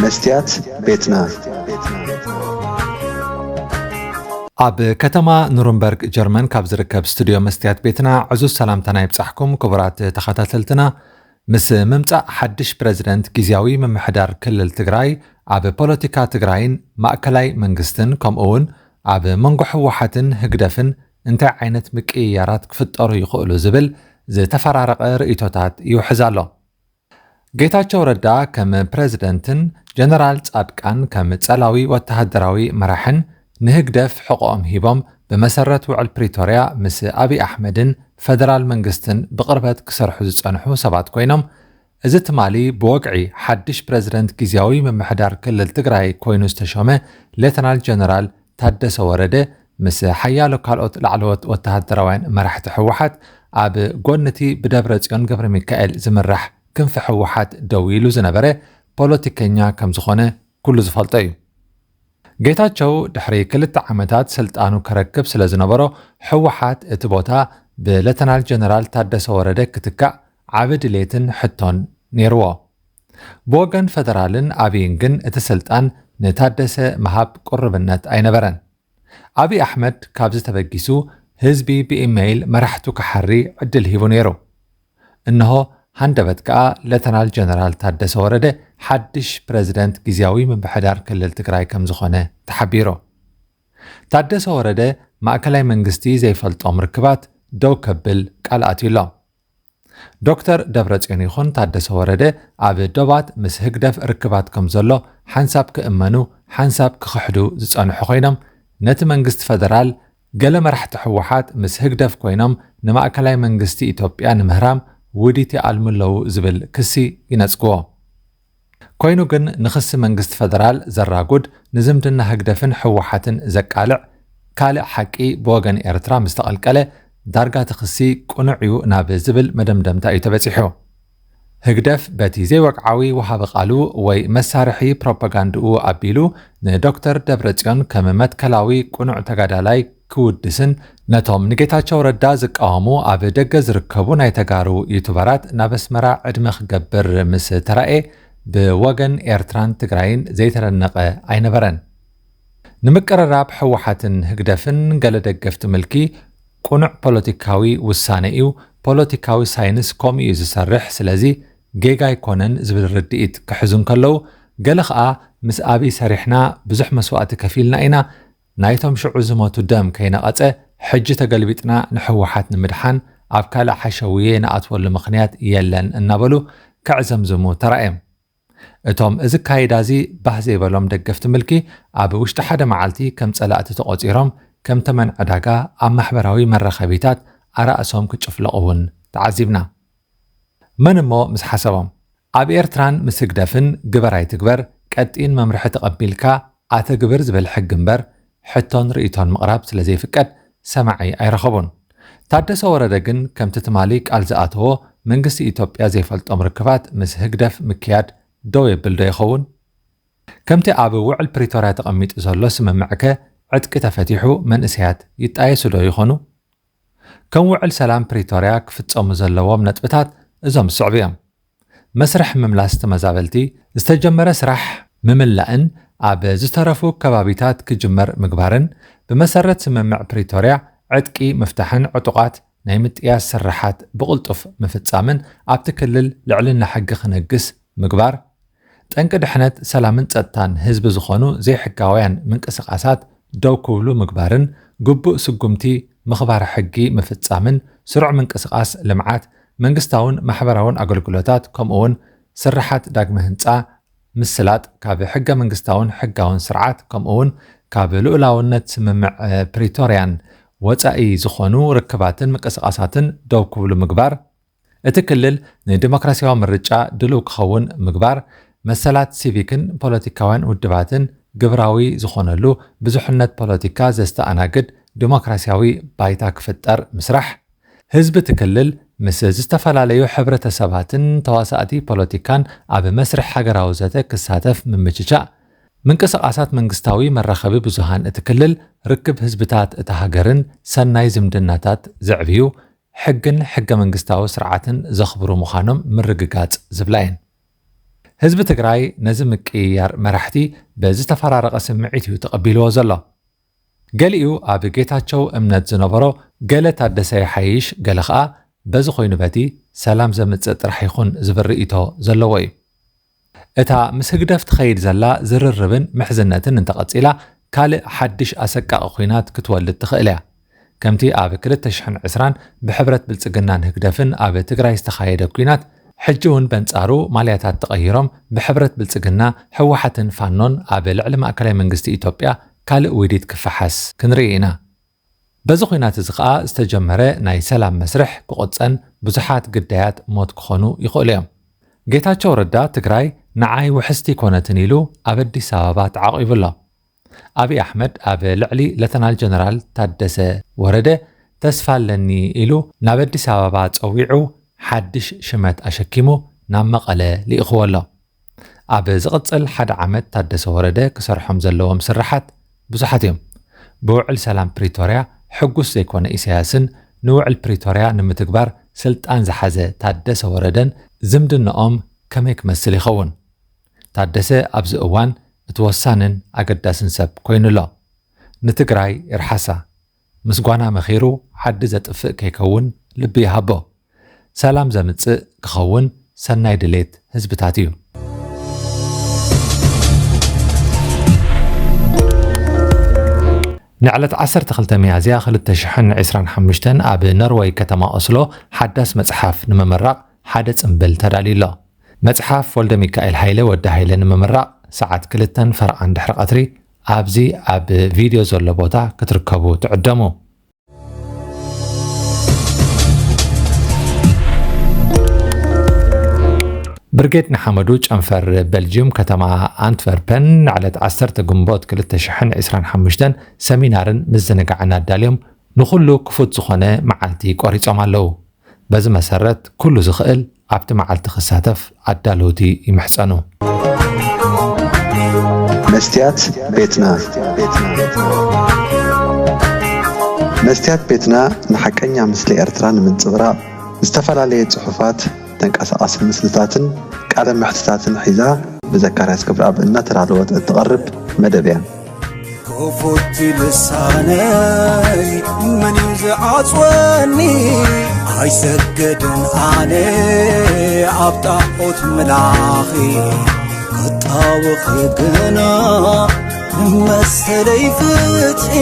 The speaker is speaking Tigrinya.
መስትያት ቤትና። ኣብ ከተማ ኑርንበርግ ጀርመን ካብ ዝርከብ ስቱድዮ መስትያት ቤትና ዕዙዝ ሰላምታና ይብጻሕኩም ክቡራት ተኸታተልትና። ምስ ምምጻእ ሓድሽ ፕረዚደንት ግዝያዊ ምምሕዳር ክልል ትግራይ፣ ኣብ ፖለቲካ ትግራይን ማእከላይ መንግስትን ከምኡ እውን ኣብ መንጎ ህወሓትን ህግደፍን እንታይ ዓይነት ምቅይያራት ክፍጠሩ ይኽእሉ ዝብል ዝተፈራረቐ ርእይቶታት ይውሕዝ ኣሎ። ጌታቸው ረዳ ከም ፕረዚደንትን ጀነራል ጻድቃን ከም ጸላዊ ወተሃደራዊ መራሕን ንህግደፍ ሕቖኦም ሂቦም ብመሰረት ውዕል ፕሪቶርያ ምስ ኣብይ ኣሕመድን ፈደራል መንግስትን ብቕርበት ክሰርሑ ዝጸንሑ ሰባት ኮይኖም፣ እዚ ትማሊ ብወግዒ ሓድሽ ፕረዚደንት ግዝያዊ ምምሕዳር ክልል ትግራይ ኮይኑ ዝተሾመ ሌተናል ጀነራል ታደሰ ወረደ ምስ ሓያሎ ካልኦት ላዕለዎት ወተሃደራውያን መራሕቲ ህወሓት ኣብ ጎኒ እቲ ብደብረ ጽዮን ገብረ ሚካኤል ዝምራሕ ክንፊ ህወሓት ደው ኢሉ ዝነበረ ፖለቲከኛ ከም ዝኾነ ኩሉ ዝፈልጦ እዩ። ጌታቸው ድሕሪ ክልተ ዓመታት ስልጣኑ ከረክብ ስለ ዝነበሮ፣ ህወሓት እቲ ቦታ ብሌተናል ጀነራል ታደሰ ወረደ ክትካእ ዓቢ ድሌትን ሕቶን ነይርዎ። ብወገን ፈደራልን ኣብይን ግን እቲ ስልጣን ንታደሰ ምሃብ ቅሩብነት ኣይነበረን። ኣብይ ኣሕመድ ካብዚ ተበጊሱ ህዝቢ ብኢመይል መራሕቱ ክሓሪ ዕድል ሂቡ ነይሩ። እንሆ ሃንደበት ከኣ ሌተናል ጀነራል ታደሰ ወረደ ሓድሽ ፕረዚደንት ግዝያዊ ምምሕዳር ክልል ትግራይ ከም ዝኾነ ተሓቢሩ። ታደሰ ወረደ ማእከላይ መንግስቲ ዘይፈልጦም ርክባት ደው ከብል ቃል ኣትዩ ኣሎ። ዶክተር ደብረጽዮን ይኹን ታደሰ ወረደ ኣብ ዶባት ምስ ህግደፍ ርክባት ከም ዘሎ ሓንሳብ ክእመኑ ሓንሳብ ክኽሕዱ ዝጸንሑ ኮይኖም፣ ነቲ መንግስቲ ፈደራል ገለ መራሕቲ ህወሓት ምስ ህግደፍ ኮይኖም ንማእከላይ መንግስቲ ኢትዮጵያ ንምህራም ውዲት ይኣልሙ ኣለዉ ዝብል ክሲ ይነጽግዎ። ኮይኑ ግን ንክሲ መንግስቲ ፈደራል ዘራጉድ ንዝምድና ህግደፍን ህወሓትን ዘቃልዕ ካልእ ሓቂ ብወገን ኤርትራ ምስ ተቐልቀለ ዳርጋ እቲ ክሲ ቅኑዕ እዩ ናብ ዝብል መደምደምታ እዩ ተበጺሑ። ህግደፍ በቲ ዘይወግዓዊ ወሃቢ ቃሉ ወይ መሳርሒ ፕሮፓጋንድኡ ኣቢሉ ንዶክተር ደብረጽዮን ከም መትከላዊ ቅኑዕ ተጋዳላይ ክውድስን ነቶም ንጌታቸው ረዳ ዝቃወሙ ኣብ ደገ ዝርከቡ ናይ ተጋሩ ዩቱበራት ናብ ኣስመራ ዕድመ ክገብር ምስ ተራእየ ብወገን ኤርትራን ትግራይን ዘይተደነቐ ኣይነበረን። ንምቅርራብ ህወሓትን ህግደፍን ገለ ደገፍቲ ምልኪ ቅኑዕ ፖለቲካዊ ውሳነ እዩ፣ ፖለቲካዊ ሳይንስ ከምኡ እዩ ዝሰርሕ፣ ስለዚ ጌጋ ኣይኮነን ዝብል ርድኢት ክሕዙ እንከለዉ፣ ገለ ኸኣ ምስ ኣብይ ሰሪሕና ብዙሕ መስዋእቲ ከፊልና ኢና፣ ናይቶም ሽዑ ዝሞቱ ደም ከይነቐጸ፣ ሕጂ ተገልቢጥና ንህወሓት ንምድሓን ኣብ ካልእ ሓሸውየ ንኣትወሉ ምኽንያት የለን እናበሉ ከዕዘምዝሙ ተራእዮም። እቶም እዚ ካይዳ እዚ ባህ ዘይበሎም ደገፍቲ ምልኪ ኣብ ውሽጢ ሓደ መዓልቲ ከም ጸላእቲ ተቖጺሮም ከም ተመን ዕዳጋ ኣብ ማሕበራዊ መራኸቢታት ኣራእሶም ክጭፍለቑ እውን ተዓዚብና። መን እሞ ምስ ሓሰቦም? ኣብ ኤርትራን ምስ ህግደፍን ግበር ኣይትግበር ቀጢን መምርሒ ተቐቢልካ ኣተግብር ዝብል ሕጊ እምበር ሕቶን ርእይቶን ምቕራብ ስለ ዘይፍቀድ ሰማዒ ኣይረኸቡን። ታደሰ ወረደ ግን ከምቲ ትማሊ ቃል ዝኣተዎ መንግስቲ ኢትዮጵያ ዘይፈልጦም ርክባት ምስ ህግደፍ ምክያድ ደው የብል ዶ ይኸውን? ከምቲ ኣብ ውዕል ፕሪቶርያ ተቐሚጡ ዘሎ ስምምዕከ ዕጥቂ ተፈቲሑ መንእሰያት ይጣየሱ ዶ ይኾኑ? ከም ውዕል ሰላም ፕሪቶርያ ክፍጸሙ ዘለዎም ነጥብታት እዞም ዝስዕቡ እዮም። መስርሕ ምምላስ ተመዛበልቲ፣ ዝተጀመረ ስራሕ ምምላእን ኣብ ዝተረፉ ከባቢታት ክጅመር ምግባርን፣ ብመሰረት ስምምዕ ፕሪቶርያ ዕጥቂ ምፍታሕን ዕጡቓት ናይ ምጥያስ ስርሓት ብቕልጡፍ ምፍጻምን ኣብቲ ክልል ልዕልና ሕጊ ክነግስ ምግባር፣ ጠንቂ ድሕነት ሰላምን ጸጥታን ህዝቢ ዝኾኑ ዘይሕጋውያን ምንቅስቓሳት ደው ክብሉ ምግባርን ግቡእ ስጉምቲ ምኽባር ሕጊ ምፍጻምን ስሩዕ ምንቅስቓስ ልምዓት መንግስታውን ማሕበራውን ኣገልግሎታት ከምኡውን ስርሓት ዳግመ ህንጻ ምስላጥ ካብ ሕገ መንግስታውን ሕጋውን ስርዓት ከምኡውን ካብ ልኡላውነት ስምምዕ ፕሪቶርያን ወጻኢ ዝኾኑ ርክባትን ምንቅስቓሳትን ደው ክብሉ ምግባር፣ እቲ ክልል ንዲሞክራሲያዊ ምርጫ ድሉው ክኸውን ምግባር፣ መሰላት ሲቪክን ፖለቲካውያን ውድባትን ግብራዊ ዝኾነሉ ብዙሕነት ፖለቲካ ዘስተኣናግድ ዲሞክራሲያዊ ባይታ ክፍጠር ምስራሕ፣ ህዝቢ እቲ ክልል ምስ ዝተፈላለዩ ሕብረተሰባትን ተዋሳእቲ ፖለቲካን ኣብ መስርሕ ሃገራዊ ዘተ ክሳተፍ ምምችቻእ፣ ምንቅስቓሳት መንግስታዊ መራኸቢ ብዙሃን እቲ ክልል ርክብ ህዝብታት እታ ሃገርን ሰናይ ዝምድናታት ዘዕብዩ ሕግን ሕገ መንግስታዊ ስርዓትን ዘኽብሩ ምዃኖም ምርግጋጽ ዝብላ እየን። ህዝቢ ትግራይ ነዚ ምቅይያር መራሕቲ ብዝተፈራረቐ ስምዒት እዩ ተቐቢልዎ ዘሎ። ገሊኡ ኣብ ጌታቸው እምነት ዝነበሮ፣ ገለ ታደሰ ይሓይሽ፣ ገለ ኸኣ በዚ ኮይኑ በቲ ሰላም ዘምጽእ ጥራሕ ይኹን ዝብል ርእይቶ ዘለዎ እዩ። እታ ምስ ህግደፍ ትኸይድ ዘላ ዝርርብን ምሕዝነትን እንተቐጺላ፣ ካልእ ሓድሽ ኣሰቃቒ ኲናት ክትወልድ ትኽእል እያ። ከምቲ ኣብ ክልተ ሽሕን ዕስራን ብሕብረት ብልጽግናን ህግደፍን ኣብ ትግራይ ዝተኻየደ ኲናት፣ ሕጂ እውን በንጻሩ ማልያታት ተቐይሮም ብሕብረት ብልጽግና፣ ህወሓትን ፋኖን ኣብ ልዕሊ ማእከላይ መንግስቲ ኢትዮጵያ ካልእ ውዲት ክፈሓስ ክንርኢ ኢና። በዚ ኲናት እዚ ኸኣ ዝተጀመረ ናይ ሰላም መስርሕ ክቑጸን፣ ብዙሓት ግዳያት ሞት ክኾኑ ይኽእሉ እዮም። ጌታቸው ረዳ ትግራይ ንዓይ ውሕስቲ ኮነትን ኢሉ ኣብ ኣዲስ ኣበባ ተዓቒቡ ኣሎ። ኣብይ ኣሕመድ ኣብ ልዕሊ ሌተናል ጀነራል ታደሰ ወረደ ተስፋ ኣለኒ ኢሉ ናብ ኣዲስ ኣበባ ጸዊዑ ሓድሽ ሽመት ኣሸኪሙ ናብ መቐለ ልኢኽዎ ኣሎ። ኣብ ዝቕጽል ሓደ ዓመት ታደሰ ወረደ ክሰርሖም ዘለዎም ስራሓት ብዙሓት እዮም። ብውዕል ሰላም ፕሪቶርያ ሕጉስ ዘይኮነ ኢሳያስን ንውዕል ፕሪቶርያ ንምትግባር ስልጣን ዝሓዘ ታደሰ ወረደን ዝምድናኦም ከመይ ክመስል ይኸውን? ታደሰ ኣብዚ እዋን እቲ ወሳንን ኣገዳስን ሰብ ኮይኑ ኣሎ። ንትግራይ ይርሓሳ። ምስጓና መኺሩ ዓዲ ዘጥፍእ ከይከውን ልቢ ይሃቦ። ሰላም ዘምጽእ ክኸውን ሰናይ ድሌት ህዝብታት እዩ። ንዕለት ዓሰርተ ክልተ ሚያዝያ ክልተ ሽሕን ዕስራን ሓሙሽተን ኣብ ኖርወይ ከተማ ኦስሎ ሓዳስ መጽሓፍ ንምምራቕ ሓደ ጽምብል ተዳልዩ ኣሎ። መጽሓፍ ወልደ ሚካኤል ሃይለ ወዲ ሃይለ ንምምራቕ ሰዓት ክልተን ፈረቓን ድሕሪ ቀትሪ ኣብዚ ኣብ ቪድዮ ዘሎ ቦታ ክትርከቡ ትዕደሙ። ብርጌድ ንሓመዱ ጨንፈር ቤልጅዩም ከተማ ኣንትቨርፐን ንዕለት ዓሰርተ ግንቦት ክልተ ሽሕን ዕስራን ሓሙሽተን ሰሚናርን ምዝንጋዕን ኣዳልዮም ንኹሉ ክፉት ዝኾነ መዓልቲ ቆሪጾም ኣለዉ። በዚ መሰረት ኩሉ ዝኽእል ኣብቲ መዓልቲ ክሳተፍ ኣዳለውቲ ይምሕጸኑ። መስትያት ቤትና። መስትያት ቤትና ንሓቀኛ ምስሊ ኤርትራ ንምንጽብራቕ ዝተፈላለየ ጽሑፋት፣ ተንቀሳቓሲ ምስልታትን ቃለ መሕትታትን ሒዛ ብዘካርያስ ክብረኣብ እናተዳለወት እትቐርብ መደብ እያ። ክፉት ልሳነይ መን እዩ ዝዓጽወኒ? ኣይሰግድን ኣነ ኣብ ጣዖት ምላኺ ክጣወኺ ግና መሰለይ ፍትሒ።